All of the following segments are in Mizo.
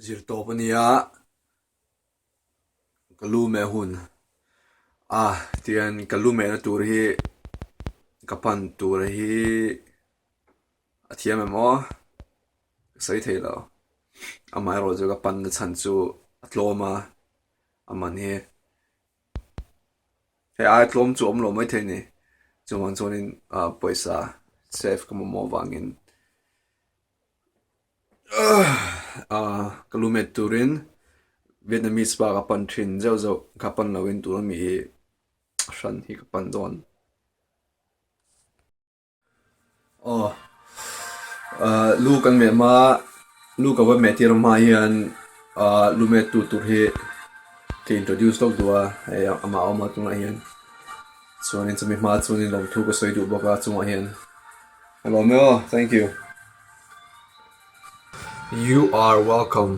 Zirtawp a nia, ka lu meh hun a tihian ka lu mehna tur hi ka pan tur hi a thiam em aw ka sawi thei lo amaherawhchu chu ka panna chhan chu a tlawm a a man hi hei aia tlawm chu a awm lo maithei a ni chuvang chuanin ah pawisa save ka mamawh avangin. Ka lu met turin Vietnamese pa ka pan thin zeuh zeuh ka pan loin tuna mi hi hran hi ka pan dawn. Aw lu kan meh hma lu ka va meh tir hma hian lu met tu tur hi ka introduce lawk duh a hei amah a awm a tunah hian chuanin chumi hma chuanin lawmthu ka sawi duh bawk a chungah hian. Hello me aw, thank you. You are welcome.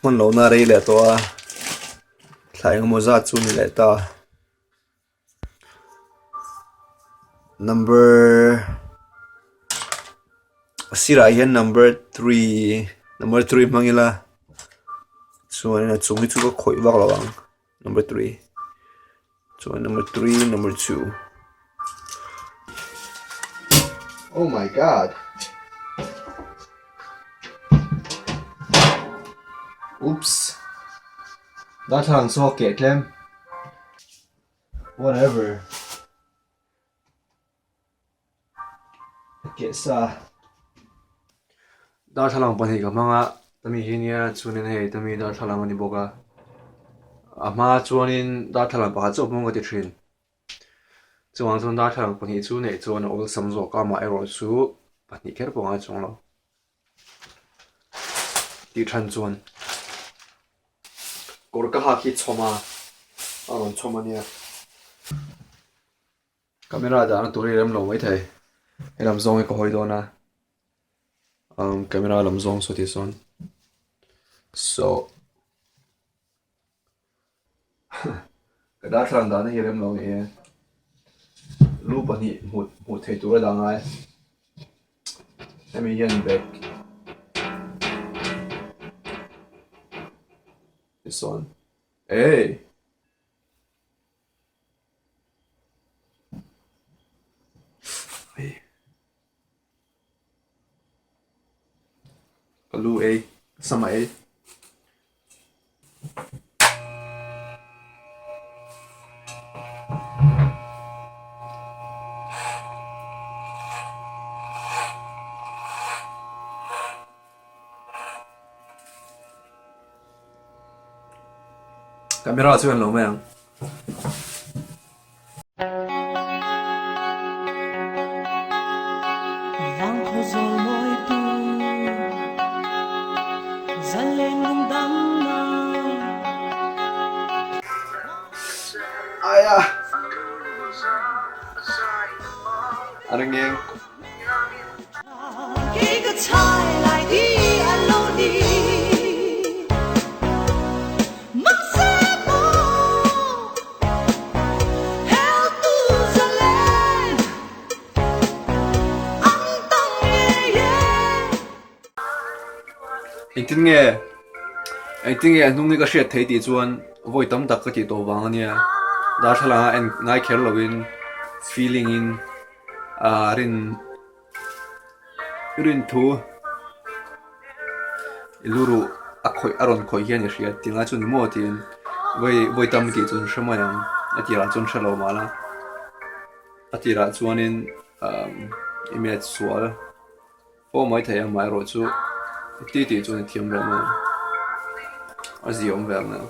Hman lohna rei leh tawh a, thla engemaw zat chu ni leh ta. Number a sirah hian number three number three hmang ila chuan a chung hi chu ka khawih vak lo ang number three chuan number three number two oh my god oops darthlalang saw a keh tlem. Whatever. A keh sa. Darthlalang pahnih ka hmang a, tami hi nia chuanin hei tami darthlalang a ni bawk a. A hma chuanin darthlalang pakhat chauh hmang ka ti thin. Chuvang chuan darthlalang pahnih chu neih chuan a awlsam zawk a, amaherawh chu pahnih kher pawh a ngai chuang lo. Tih than chuan kawr ka hak hi chhawm a, a rawn chhawm a nia. Camera dahna tur hi rem lo maithei, he lam zawng hi ka hawi dawn a, umm camera lam zawng saw tih sawn so Ka darthlalang dahna hi rem lo ni e. Lu pahnih hmuh hmuh theih tur a dah ngai. Hemi hian bag tisawn ei. Ka lu ei, ka sama ei. Camera chu en lo mai ang. A ring eng. Engtin nge engtin nge a hnung hi ka hriat theih tih chuan vawi tam tak ka tih tawh vang a nia darthlalang a en ngai kher lovin feeling in ah rin rin thu i lu ruh a khawih a rawn khawih hian i hria tih ngai chu ni maw tiin vawi vawi tam tih chu an hre mai ang a tirah chuan hre lo mahla a tirah chuanin umm i met sual pawh mai thei ang amaherawhchu ti tih chuan i thiam ve mai ang a ziaawm ve ang.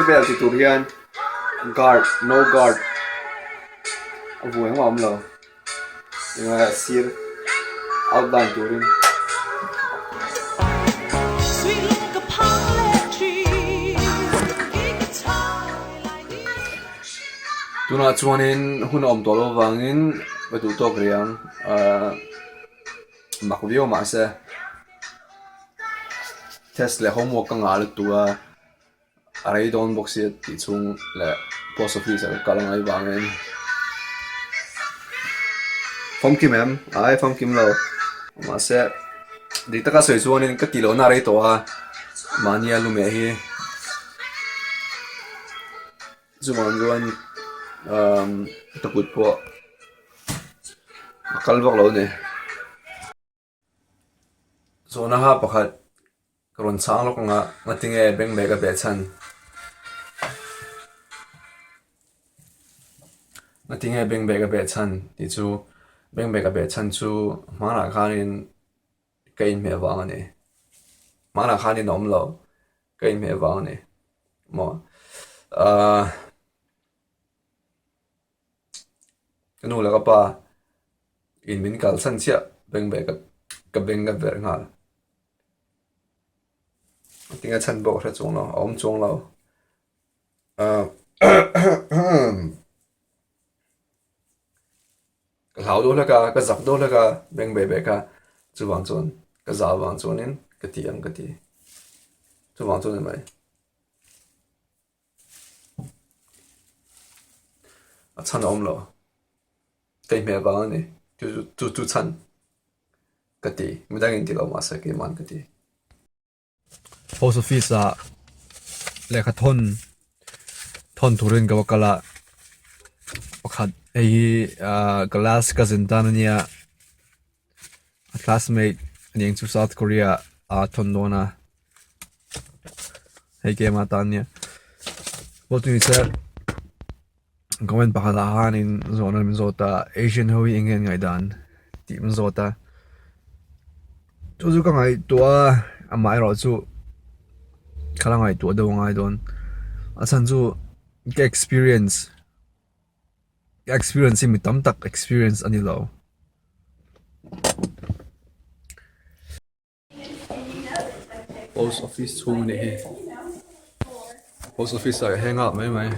vel ti tur hian guard no guard a vuai engmah a awm lo eng a sir outline turin. Tunah chuanin hun a awm tawh loh avangin ka duh tawk rih ang ahh mak viau mahse test leh homework ka ngah lutuk a a rei dawn bawk sia tih chhung leh post office ah ka kal angai vangin famkim em ai famkim lo mahse dik taka sawi chuanin ka tih lohna a rei tawh a mahnia lumeh hi. Chuvang chuan umm ka kut pawh a kal vak lo a ni. Zawhna ha pakhat ka rawn chhang lawk ang a, ngatinge bank bag a beh chhan? Ngatinge bank bag a beh chhan tih chu bank bag a beh chhan chu hmanah khanin ka inhmeh vang a ni. Hmanah khanin a awm lo. Ka inhmeh vang a ni maw ahh ka nu leh ka pa in min kalsan chiah beng beh ka beng ka verh nghal tinge chhan pawh ka hre chuang lo a awm chuang lo ahh Ka hlau deuh hlek a, ka zak deuh hlek a beng beh beh kha chuvang chuan ka zah avang chuanin ka ti ang ka ti chuvang chuan a ni mai. A chhan a awm lo, ka inhmeh vang a ni chu chu chu chhan ka ti midangin ti lo mahse keimahn ka ti. Post office ah lehkha thawn thawn turin ka va kal a pakhat hei hi ahh ka last cousin tan ania a classmate aniang chu south korea ah a thawn dawn a hei keimah tan ania pawh chu nise Comment pakhat ah khanin zawhna min zawt a Asian ho hi eng nge an ngaihdan tih min zawt a chu chu ka ngaihtuah a amah erawh chu ka la ngaihtuah deuh a ngai dawn a chhan chu ka experience ka experience hi mi tam tak experience a ni lo. Post office chhung a nih hi post office ah heng ah mai mai.